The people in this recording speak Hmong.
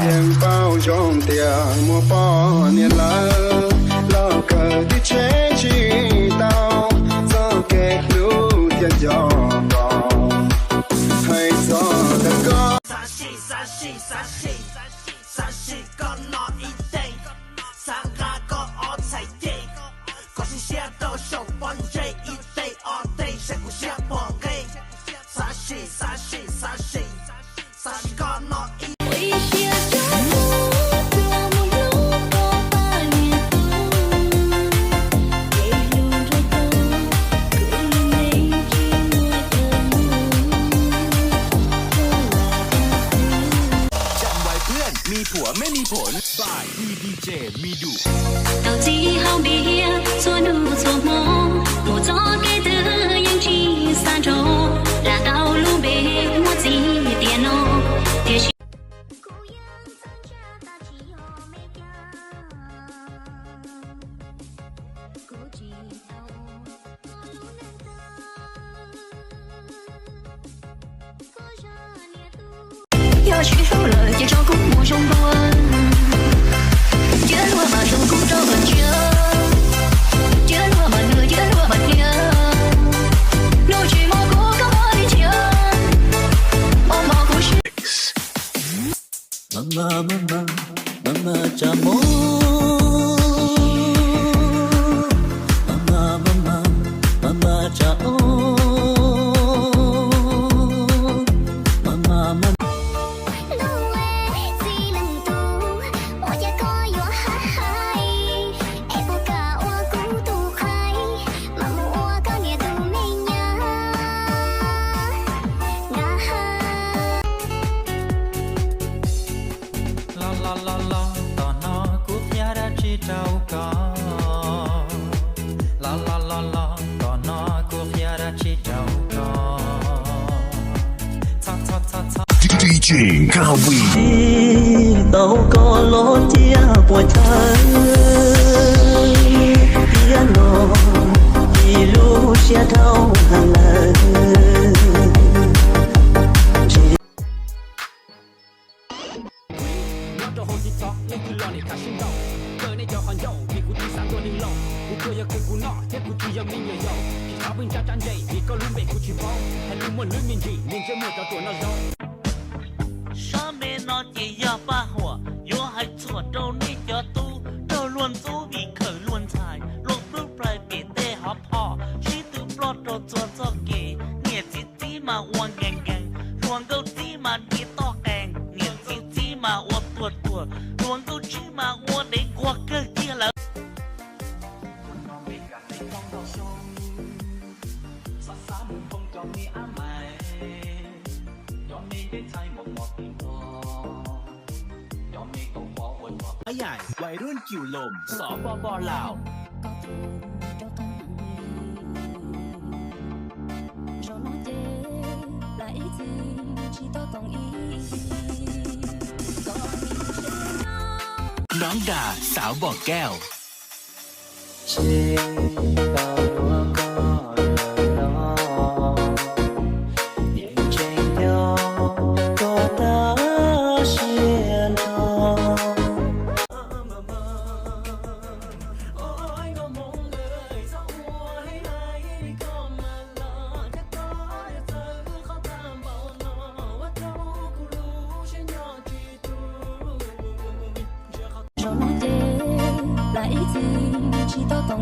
Yeej paub zoo tias muaj poj niam lawm, los kawm tib tsheb tsis tau, txoj kev hlub thiaj nco nco. Hais txog ntawm koj. Xav sim, xav sim, xav sim, xav sim koj no ib teg, xav nqa koj ob txhais ceg, koj siv siab rau saum pob ntseg ib teg ob teg, saib kuv siab pom nqe. Xav sim, xav sim, xav sim, xav sim koj no ib. Ua ib siab rau kuv, rau mus hlub koj pab niam tus, kev hlub nrog koj, kuv li me tsis muaj cawm mus, rau lam rau xwb. Jump วัยเพื่อน มีผัวไม่มีผล by ดีเจ มีดุ Tau txij hauv npias txhua hnub txhua hmo, mus txoj kev twg yeej tsis xav nrog, lam tau lub npe muaj txij tiam no, tiam sis kuv yeej txhawj ntshai tas tsis yog me cas, kuv tsis tau ua lub neej tag. Yog sib hlub lawm ces tso kuv mus zoo dua, cia luag mam zoo kuv rau qhov ntsia, cia luag mam nws, cia luag mam qhia, hnub tsis muaj kuv koj muaj li ntsia, mos mos kuv siab. Mama, mama, mama tsa mub. Mama, mama, mama tsa ub. Mama, mama. Ntuj, txij leej tub, ua cas koj yuav hais hais, es puas kam ua kuv tus qhaib, mam mus ua koj niam tus me nyab. Nkaj ha. Los los los los, tom no kuv qhia dab tsi rau koj? Los los los los, tom no kuv qhia dab tsi rau koj? Txhob, txhob, txhob, txhob. D J Kawi. Tsis tau koj los cia puas chaw, tiam no ib lub siab dhau heev lawm. Nyob rau hauv TikTok leej twg los nim khav sib ntaus, kaw nej cov qhov ncauj vim kuv tsis xav tua neeg laus. Kuv tsuas yog khwv kuv noj thiab kuv tsis yog me nyuam yaus. Tsis txhob pheej ntsa tsab ntse vim koj lub npe kuv tsis paub. Hais lus muaj lwm me ntsis, niag ntsej muag cov ruam noj zaub. Sab npe no ces yog Paj Huam, yuav hais txhua rau nej cov tub, raug luag ntxub vim khawm luag ntxhais, luag plub plais pem tej hov phom, sib tw ploj rau txhua txoj kev, niam txiv txib mas ua nkees nkees, hluas nkauj txib mas dhia toj qees, niam txiv txib mas ua tuag tuag, hluas nkauj txib mas ua dev nquag kawg kiag lawm. Ib yam วัยรุ่น cửu lùm สปป ลาว น้องดา สาวบ่อแก้ว Tsis tau yuav koj lawm los, yeej tseem nco koj tag siab nrho. Zaum no ces plam ib txhis tsis tau